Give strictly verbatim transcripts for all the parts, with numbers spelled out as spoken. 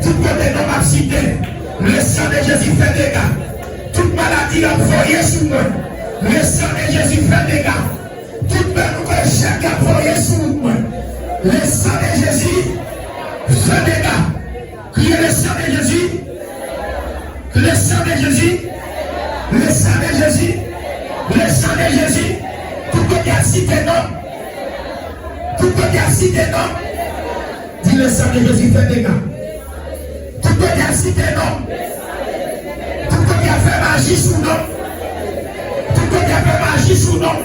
Tout kote non m ap site, le sang de Jésus fè dega. Tout maladi y ap voye sou mwen, le sang de Jésus fè dega. Tout men nou echèk y ap voye sou wout mwen, le sang de Jésus fè dega. Kriye le sang de Jésus. Le sang de Jésus. Le sang de Jésus. Le sang de Jésus. Tout kote y ap site non. Tout kote y ap site non. Di le sang de Jésus fè dega. Tout kote y ap site non. Tout kote y ap fè maji sou non. Tout kote y ap fè maji sou non.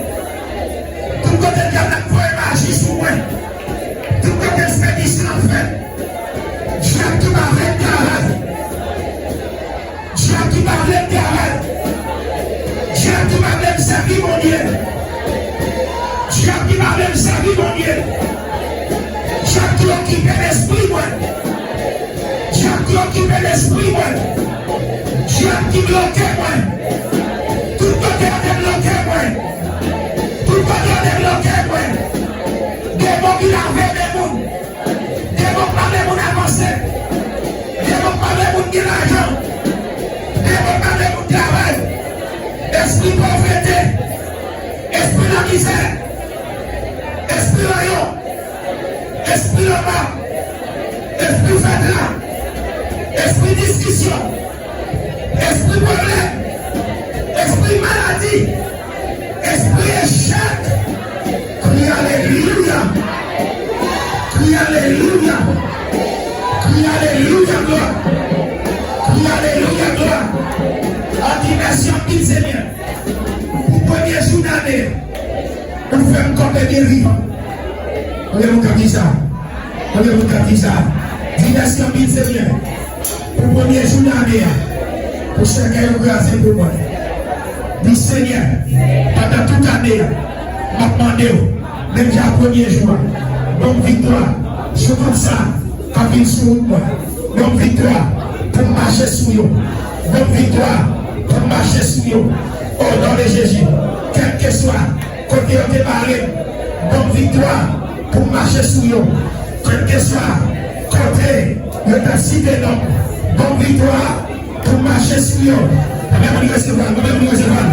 Tout kote dyab la voye maji sou mwen. Tout kote espedisyon ap fèt. Dyab ki pa vle m travay. Dyab ki pa vle m travay. Dyab ki pa vle m sèvi Bondye. Dyab ki pa vle m sèvi Bondye. Dyab ki okipe lespri mwen. Dyab ki okipe lespri mwen. Dyab ki bloke mwen. Tout kote yo te bloke mwen. Tout kote yo te bloke mwen. Demon ki lave de moun. Demon k pa vle moun avanse. Demon k pa vle moun gen lajan. Demon k pa vle moun travay. Espri povrete. Espri lamizè. Espri rayon. Espri lanmò. Espri fatra. Espri diskisyon. Espri pwoblèm. Espri maladi. Espri echèk. Kriye alelouya. Kriye alelouya. Kriye alelouya, glwa. Kriye alelouya, glwa. An di mèsi anpil, Senyè, pou premye jou nane a. Ou fè m kanpe byen vivan. Konbyen moun k ap di sa? Konbyen moun k ap di sa? Di mèsi anpil, Senyè, pou premye jou nane a, pou sèkèy ou kraze pou mwen. Di, Senyè, pandan tout ane a, m ap mande w, menm jan ak premye jou a, ban m viktwa sou tout sa k ap vin sou wout mwen. Ban m viktwa pou m mache sou yo. Ban m viktwa pou m mache sou yo. O non de Jezi, kèlkeswa kote yo te bare m, ban m viktwa pou m mache sou yo. Kèlkeswa kote yo ta site non m, ban m viktwa pou m mache sou yo. Konbyen moun resevwa l? Konbyen moun resevwa l?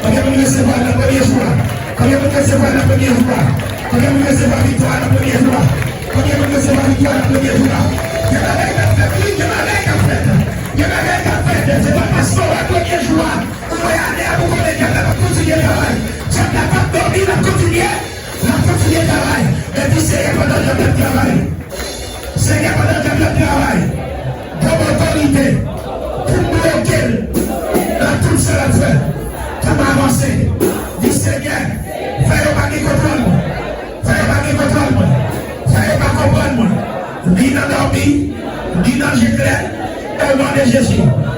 Konbyen moun resevwa l nan premye jou a? Konbyen moun resevwa l nan premye jou a? Konbyen moun resevwa viktwa a nan premye jou a? Konbyen moun resevwa viktwa a nan premye jou a? Gen bagay k ap fèt, wi, gen bagay k ap fèt. Gen bagay k ap fèt. Se pa paske w wè premye jou a, ou wè ane a pou konnen dyab la p ap kontinye travay. Dyab la p ap dòmi, l ap kontinye. L ap kontinye travay. Epi Senyè, pandan dyab la ap travay, Senyè, pandan dyab la ap travay, ban m otorite pou m bloke l nan tout sa l ap fè, pou m avanse. Di, Senyè, fè yo pa gen kontwòl mwen. Fè yo pa gen kontwòl mwen. Fè yo pa konprann mwen. Ni nan dòmi, ni nan je klè. O non de Jezi,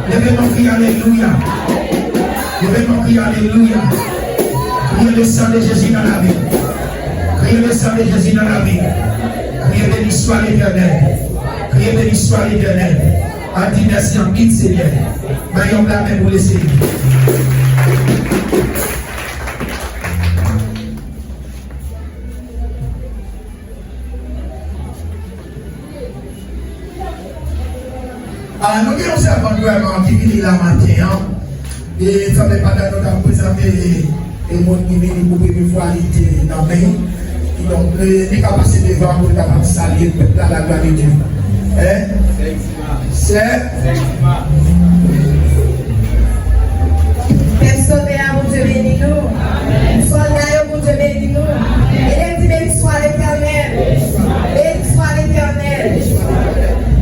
leve men w, kriye alelouya. Leve men w, kriye alelouya. Kriye le sang de Jésus dans la vie. Kriye le sang de Jésus dans la vie. Kriye béni soit l'Éternel. Kriye béni soit l'Éternel. Ann di mèsi anpil, Senyè. Bay yon bra men pou Lesenyè. Ah, nou gen yon sèvant vrèman ki vini la maten an. E tanmen pandan nou t ap prezante, e, moun ki vini pou premye fwa, li te nan men. Kidonk, e, li ka pase devan pou l kapab salye pèp la, la glwa de Dye. Hein? Sè. Pèp sove a, Bondye beni nou. Sòlda yo, Bondye beni nou. Ede m di, béni soit l'Éternel. Béni soit l'Éternel.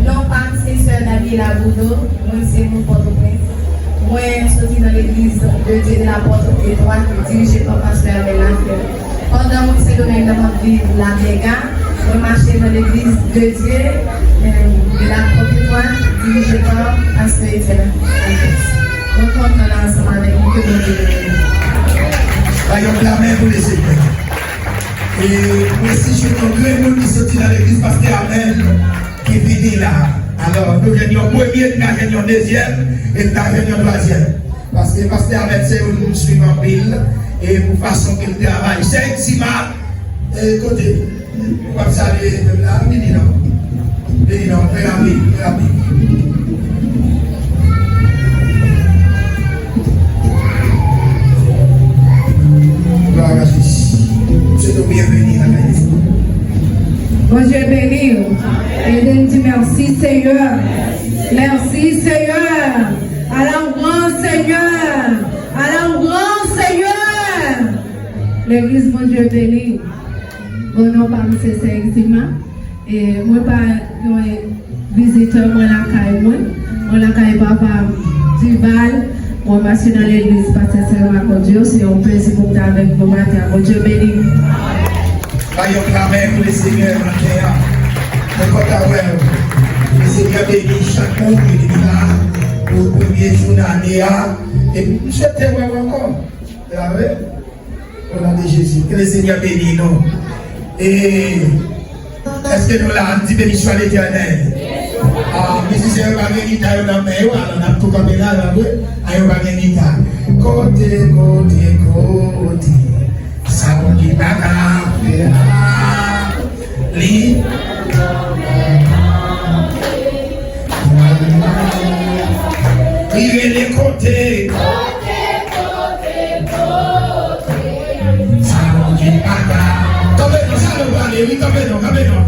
Non pa m se sè Daniela Boudreau. Mwen se moun Pòtoprens. Mwen soti nan legliz de Dieu de la Porte Étroite, dirije pa pastè Armel Lafleur. Pandan mwen Sendomeng nan, m ap viv Lavega, mwen mache nan legliz de Dieu, euh, de la Porte Étroite, dirije pa pastè Etienne Alphonse. Mwen kontan la ansanm avèk nou, ke Bondye beni nou. Bay yon bra men pou Lesenyè. E mwen si jwenn yon grenn moun ki soti nan legliz pastè Armel ki vini la. Alò, nou jwenn yon premye, n ka jwenn yon dezyèm, e n ka jwenn yon twazyèm. Paske pastè Armel se yon moun m swiv anpil, e pou fason ke l travay. Sè Exima, e kote, ou p ap salye pèp la, vini non. Beni non, trè rapid, trè rapid. Glwa a Jezi. Msye tou byenveni nan legliz. Bondye beni w. Ede m di mèsi, Seyè. Mèsi, Seyè. À la louange, Seigneur. À la louange, Seigneur. Legliz, Bondye beni. Bon, non pa m se Sè Exima. E mwen pa yon vizitè, mwen lakay mwen. Mwen lakay papa m, Duval. Mwen pase nan legliz Pastè Selma Caudio. Se yon plezi pou m ta avèk nou maten an. Bondye beni. Bay yon klamè pou Lesenyè maten an. Mwen kontan wè w. Lesenyè beni chak moun ki vin la pou premye jou nan ane a. E m swete wè w ankò. Se pa vre? O non de Jezi, ke Lesenyè beni nou. E èske nou la? Ann di beni swa Letènèl. A, mizisyen yo pa gen gita yo nan men yo, alò n ap tou kanpe la, la vre. A, yo pa gen gita. Kote, kote, kote, sa moun ki pa ka fè a. Li. Li rele kote. Sa Bondye pa ka. Kanpe non, sa nou prale, wi, kanpe non, kanpe non.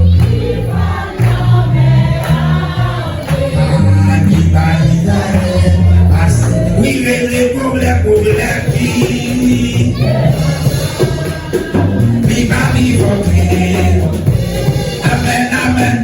Ah, ki bay talè, pase. Wi, rele pwoblèm, pwoblèm ki. Li pa pi fò ke. Amèn, amèn.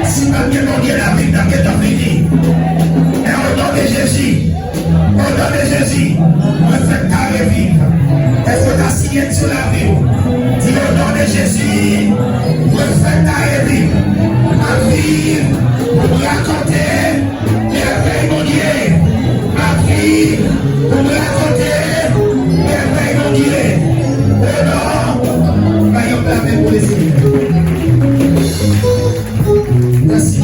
Si pa t gen Bondye, lavi m t ap gentan fini. Men o non de Jezi, o non de Jezi, mwen fèk kare viv. Èske w ka siyen sou lavi w? Di o non de Jezi, mwen fèk kare viv. M ap viv pou m rakonte mèvèy Bondye. M ap viv pou m rakonte mèvèy Bondye. O non, bay yon pla men pou Lesenyè. Mèsi.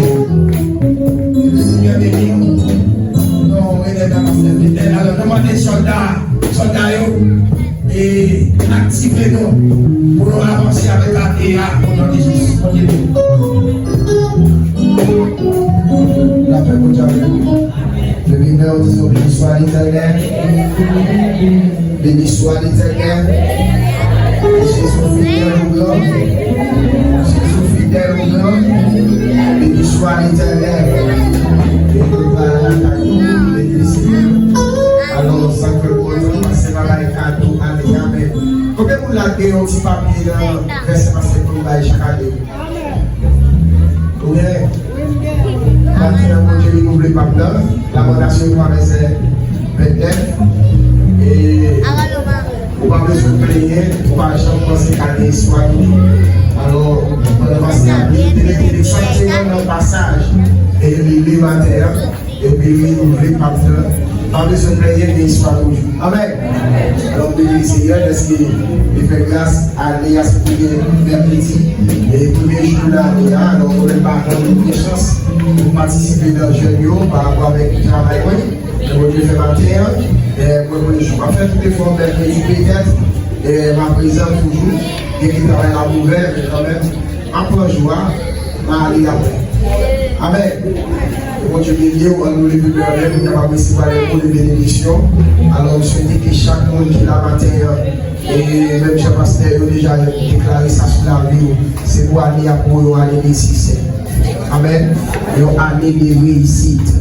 Ke Lesenyè beni w. Non, Renè Damasyen Fidèl. Alò, nou mande sòlda, sòlda yo, e aktive nou pou nou avanse avèk ane a, o non de Jezi. Lapè Bondye avèk nou. Levi men w, di yo, Beni swa Letènèl. Beni swa Letènèl. Jezi fidèl ou gran. Jezi fidèl ou gran. Beni swa Letènèl. Beni pa lakay nou, beni Senyè. Alò, sa k fè kontan, pase pa bay kado ane a, men konbyen moun la gen yon ti papye nan vèsè pastè pou nou bay chak ane? Oubyen, maten an, Bondye renouvle pap nan, Lamantasyon twa vèsè vennèf. E ou pa bezwen plenyen, ou pa janm panse gade istwa nou. Alò, pandan pastè ap li, te mete egzakteman nan pasaj e li li maten an. Epi li ouvri pòt la. Pa bezwen plenyen, gen istwa toujou. Amèn. Alò, m beni Senyè dèske li fè gras ane a se premye mèkredi, e premye jou nan ane a. Alò, mwen menm pa janm gen chans pou m patisipe nan jèn yo pa rapò avèk travay mwen. Men Bondye fè maten an, e mwen premye jou. M ap fè tout efò mèkredi petèt, e m ap prezan toujou. Gen ki travay la ouvè, men kanmenm, m ap pran jou a, m a ale apre. Amèn. Ke Bondye beni w, ann nou leve men anlè pou n kapab resevwa lè mo de benediksyon. Alò, m swete ke chak moun ki la maten an, e menm jan pastè yo deja deklare sa sou lavi w, se pou ane a pou w yon ane de siksè. Amèn. Yon ane de reyisit.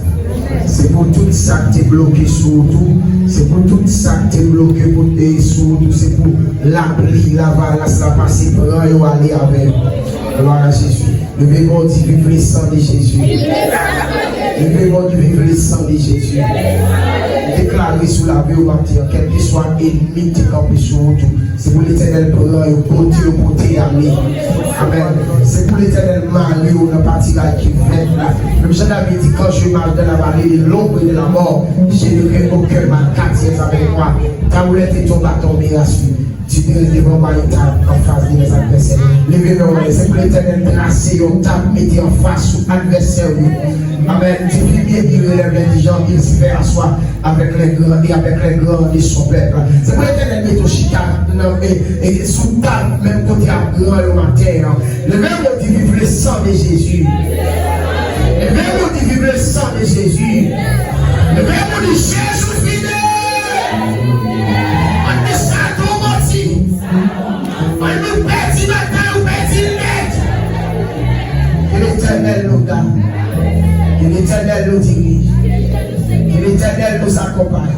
Se pou tout sa k te bloke sou wout ou, se pou tout sa k te bloke pou te sou wout ou, se pou lapli, lavalas la pase pran yo ale avè yo. Glwa a Jezi. Leve men w, di, vive le sang de Jésus. Leve men w, di, vive le sang de Jésus. Deklare sou lavi w maten an, kèlkeswa ènmi ki kanpe sou wout ou, se pou Letènèl pran yo, pote yo, pote ale. Amèn. Se pou Letènèl mare yo nan patiray ki vèt la. Menm jan David di, quand je marche dans la vallée de l'ombre de la mort, je ne crains aucun mal, car tu es avec moi. Ta houlette et ton bâton me rassurent. Tu dresses devant moi une table en face de mes adversaires. Leve men w anlè, se pou Letènèl trase yon tab mete anfas ou advèsè yo. Amèn. Tu fais bien, il relève l'indigent, il se fait asseoir avec les grands et avec les grands de son peuple. Se pou Letènèl mete w chita nan, e, e, sou tab menm kote ak gran yo maten an. Leve men w, di, vive le sang de Jésus. Leve men w, di, vive le sang de Jésus. Leve men w, di, Jezi fidèl. Ann di sa tou manti. Ann nou pèdi batay, ou pèdi l nèt. Ke Letènèl nou gade. Que l'Éternel nous dirige. Que l'Éternel nous accompagne.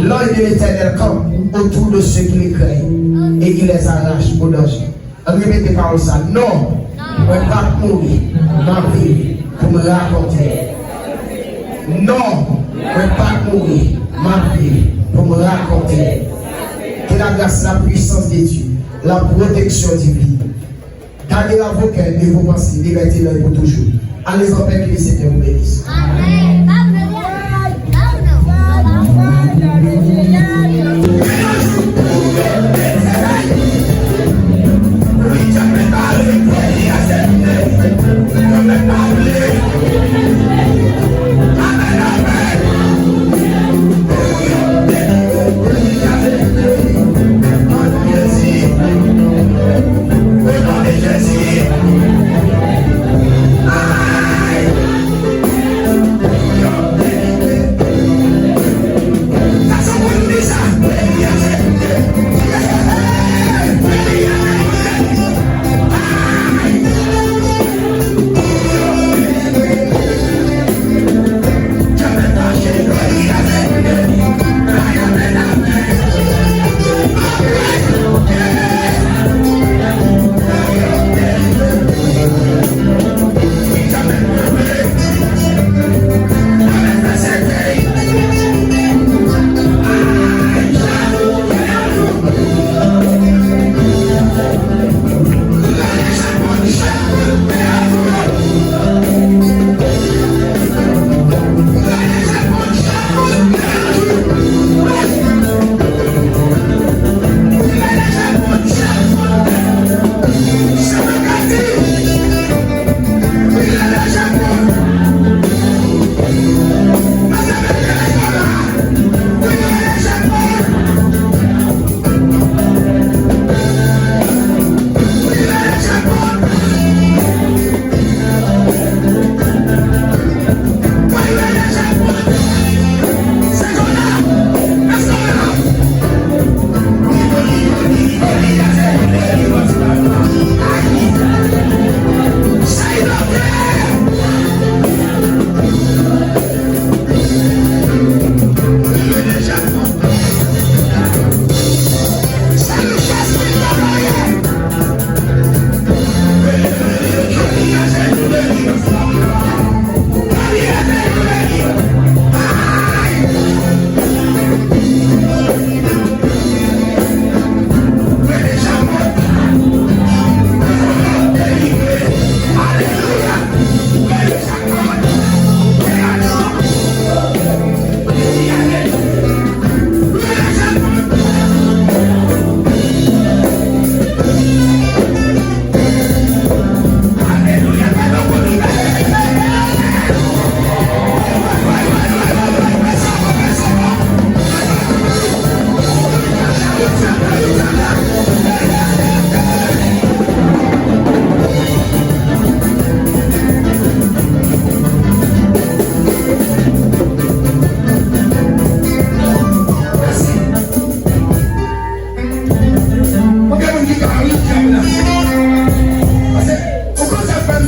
L'œil de l'Éternel campe autour de ceux qui le craignent et il les arrache au danger. Ann repete pawòl sa. Non, mwen p ap mouri, m ap viv pou m rakonte. Non, mwen p ap mouri, m ap viv pou m rakonte. Que la grâce, la puissance de Dieu, la protection divine, gade avè w kè de vos pensées, liberté nan pou toujou. Allez en paix, que le Seigneur vous bénisse. Amèn.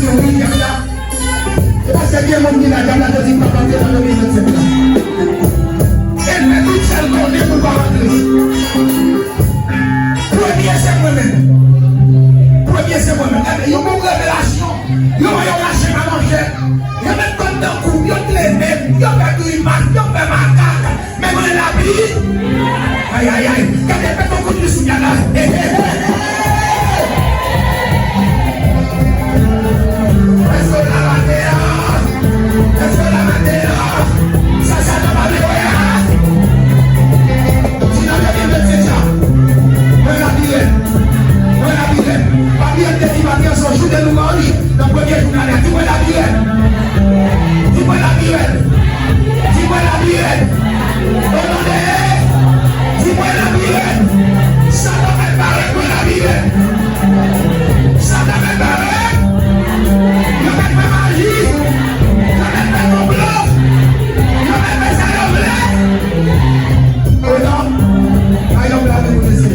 Wi, dyab la. E paske gen moun ki la, dyab la te di papa te nan de mil vennsenk la. E lè Michel konnen pou l pa rantre. Premye se mwen menm. Premye se mwen menm. Ebyen, yon bon revelasyon. Yo wè yo rache m a manchèt. Yo met kòd nan kou m, yo trennen m, yo fè grimas, yo fè makak. Men mwen lavi. Ay, ay, ay. Gade, fè yon kout plis sou gada. Hey, hey, hey, hey. Èske w la maten an? Èske w la maten an? Sa Satan pa vle wè a? Di nan de mil vennsenk la. Mwen lavi rèd. Mwen lavi rèd. Papi an te di, papi an se yon jou de louanj. Nan premye jou ane a, di mwen lavi rèd. Di mwen lavi rèd. Di mwen lavi rèd. O non de Jezi, di mwen lavi rèd. Satan mèt parèt, mwen lavi rèd. Satan mèt parèt. Yo mèt fè maji. Yo mèt fè konplo. Yo mèt fè sa yo vle. O non, pa yon blag pou Jezi.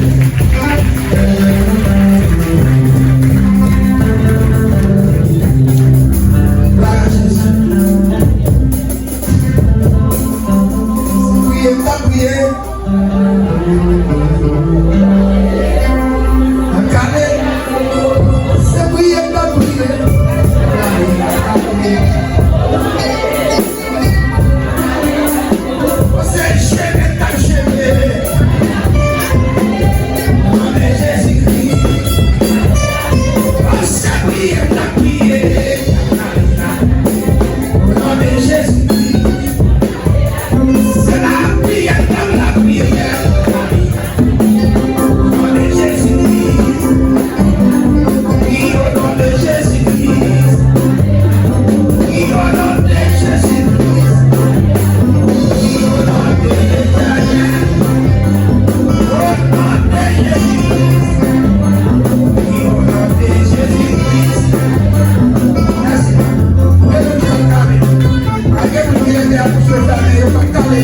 Glwa a Jezi. Se priye m t ap priye. An kale. Se priye m t ap priye. An kale. Se jene m t ap jene. O non de Jezikri. Se priye m t ap priye. O non de Jezikri. Se lapriyè k ap lapriyè. O non de Jezikri. Wi, o non de Jezikri. Wi, o non de Jezikri. Wi, o non de Letènèl. O non de Jezikri. Wi, o non de Jezikri. Mèsi. Mwen menm, jan kale. Pa gen moun ki rete a bouch yo fèmen, yo p ap kale.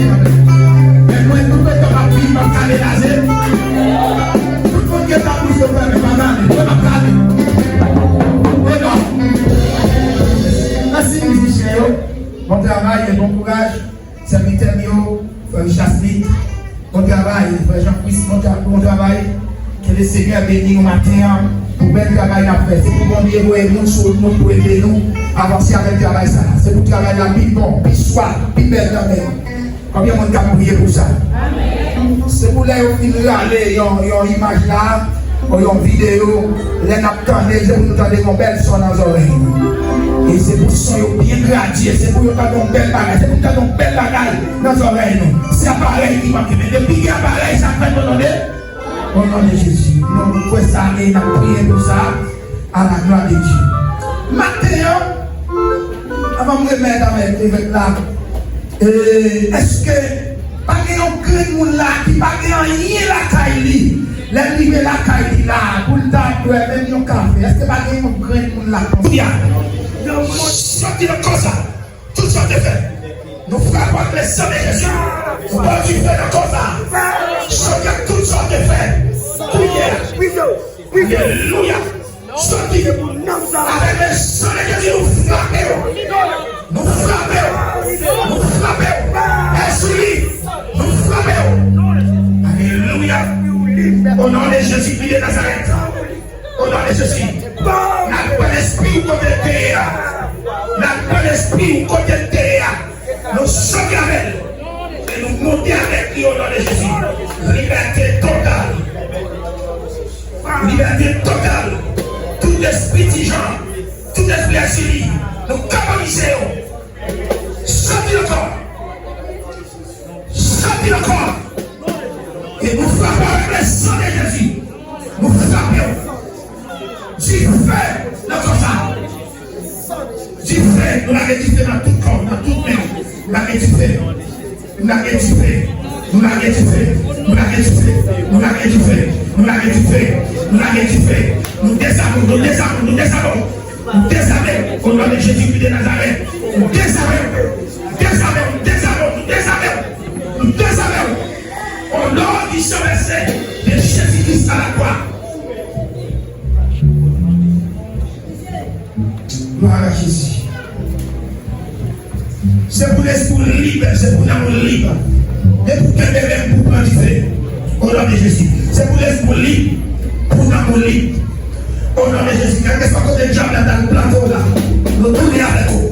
Men mwen, tout letan m ap viv, m ap kale la, se. Tout moun ki rete a bouch yo fèmen, pa kale. Mwen, m ap kale. Mwen, non. Mèsi, mizisyen yo. Bon travay e bon kouraj. Sèvitè m yo, frè Richard Smith. Bon travay, frè Jean Chris, bon tra-, bon travay. Ke Lesenyè beni nou maten an pou bèl travay n ap fè. Se pou Bondye voye moun sou wout nou pou ede nou avanse avèk travay sa a. Se pou travay la pi bon, pi swa, pi bèl nan men nou. Konbyen moun k ap priye pou sa? Se pou lè yo fin rale yon, yon imaj la, yon videyo, lè n ap tande, se pou nou tande yon bèl son nan zòrèy nou. E se pou son yo byen gradye, se pou yo tande yon bèl bagay, se pou tande yon bèl bagay nan zòrèy nou. Se aparèy ki manke, men depi gen aparèy, sa fèt o non de, o non de Jezi. Nou kwè sa e n ap priye pou sa. À la gloire de Dieu. Maten an, anvan m remèt avèk evèk la, e, èske pa gen yon grenn moun la ki pa gen anyen lakay li? Lè l rive lakay li la, pou l ta bwè menm yon kafe, èske pa gen yon grenn moun la konsa? Soti nan kò sa. Tout sa w te fè. Nou frape avèk le sang de Jésus. Nou ba w dife nan kò sa. Chante tout sa w te fè. Kounye a. Alelouya. Soti. Avèk le sang de Jésus, nou frape w. Nou frape w. Nou frape w. Èspri, nou frape w. Alelouya. O non de Jezikri de Nazarèt. O non de Jezi. N ap pran lespri w kote l te ye a. N ap pran lespri w kote l te ye a. Nou soti avè l. E nou monte avèk li o non de Jezi. Libète total. Libète total. Tout espri ti jan, tout espri asili, nou kanalize yo. Soti ankò. Soti ankò. E nou frape avèk le sang de Jésus. Nou frape w. Dife nan kò sa. Dife, nou lage dife nan tout kò, nan tout men. Nou lage dife. Nou lage dife. Nou lage dife. Nou lage dife. Nou lage dife. Nou lage dife. Nou dezame w, nou dezame w, nou dezame w. Nou dezame w. O non de Jezi de Nazarèt. Nou dezame w. Dezame w, dezame w, dezame w. Nou dezame w. O non di san vèse de Jezi Kris a la kwa. Glwa a Jezi. Se pou lespri w lib, se pou nanm ou lib. E pou kenbe menm pou pran dife. O non de Jezi. Se pou lespri w lib, pou nanm ou lib. O non de Jezi, kèlkeswa kote dyab la ta nan plante w la, nou tounen avèk ou.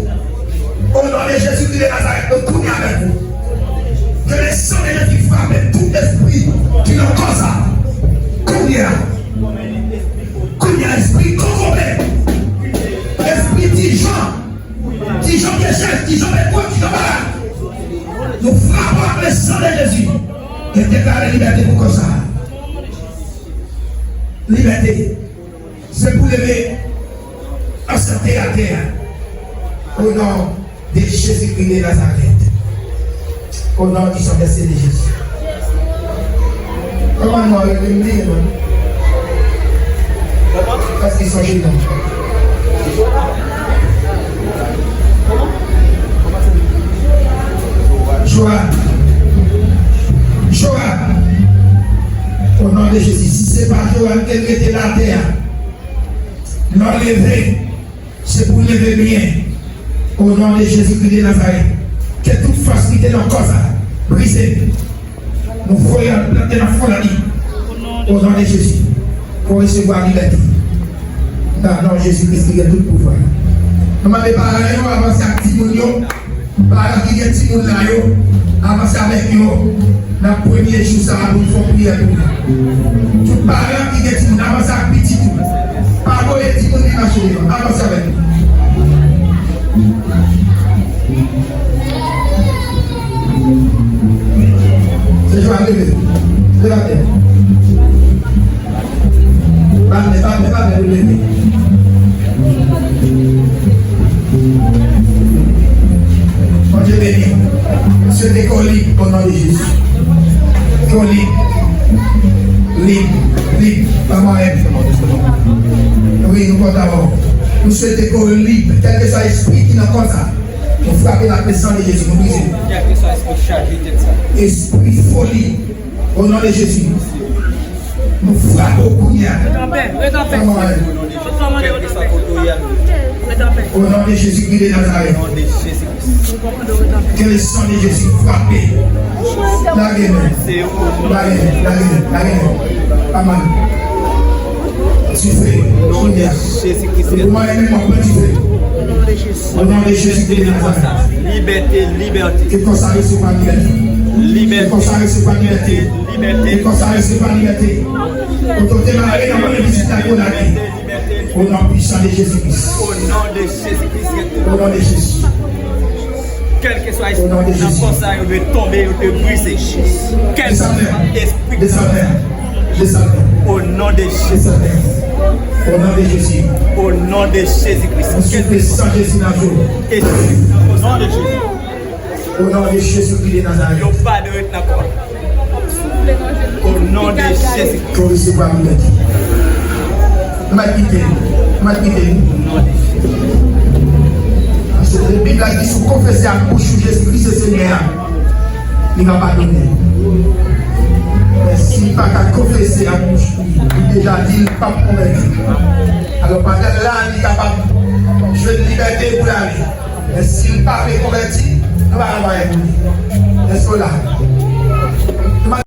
O non de Jezi Kris de Nazarèt, nou tounen avèk ou. Ke le san de Jezi frape tout espri ki nan kò sa. Kounye a, kounye a, espri kokobe, espri dijan, dijan pechè, dijan pekò, dijan malad. Nou frape ak le san de Jezi e deklare libète pou kò sa. Libète. Se pou leve an sante atè a. O non de Jezikri de Nazarèt. O non di san vèse de Jezi. Kòman non rele m li non? Èske sonje non? Joab. Joab. O non de Jezi, si se pa Joab ke l rete la atè a, lè w leve, se pou leve byen. O non de Jezikri de Nazarèt, ke tout fòs ki te nan kò sa brize. Nou voye al plante nan fon labi. O non de Jezi, pou resevwa libète. Nan non Jezi Kris ki gen tout pouvwa. Nou mande paran yo avanse ak timoun yo. Paran ki gen timoun la yo, avanse avèk yo nan premye jou sa a pou n fè yon priyè pou yo. Tout paran ki gen timoun, avanse ak pitit ou. Pa voye timoun li mache devan, avanse avèk yo. Se jou a leve. Leve atè. Batè, batè, batè pou leve. Bondye beni w. Swete ke w lib o non de Jezi. Ke w lib. Lib, lib. Pa mwayen. Wi, nou kontan wè w. Nou swete ke w lib. Kèlkeswa espri ki nan kò sa, nou frape l ak le san de Jezi, nou brize. Kèlkeswa espri chaje tèt sa. Espri foli. O non de Jezi. Nou frape w kounye a. Ret anpè, ret anpè. Kòman w ye? Kèlkeswa kote w ye a. Ret anpè. O non de Jezikri de Nazarèt. O non de Jezi Kris. Ke le san de Jezi frape. Lage men. Lage men, lage men, lage men. Amen. Dife. Kounye a. Jezi Kris. Pou mwen menm mwen pran dife. O non de Jezikri de Nazarèt. Libète, libète. Ke kò sa resevwa libète. Libète. Ke kò sa resevwa libète. Libète. Ke kò sa resevwa libète. Kote w te mare nan mwen vizit la yo lage. O non pwisan de Jezi Kris. O non de Jezi Kris. O non de Jezi. Kèlkeswa espri nan kò sa yo dwe tonbe, yo dwe brize. Kèlkeswa espri. Desann men. Desann men. O non de Jezi. Desann men. O non de Jezi. O non de Jezi Kris. Mwen soufle san Jezi nan jou. O non de Jezi. O non de Jezikri de Nazarèt. Yo pa dwe ret nan kò. O non de Jezi. Ke w resevwa libète. Nou mèt kite l. Nou mèt kite l. Paske Bib la di si w konfese ak bouch ou Jezikri se Senyè a, li va padone. Men si li pa ka konfese ak bouch li, li deja di li p ap konvèti. Alò, pandan l la, li kapab jwenn libète pou l ale. Men si l pa vle konvèti, nou pa ka fè anyen pou li. Èske w la?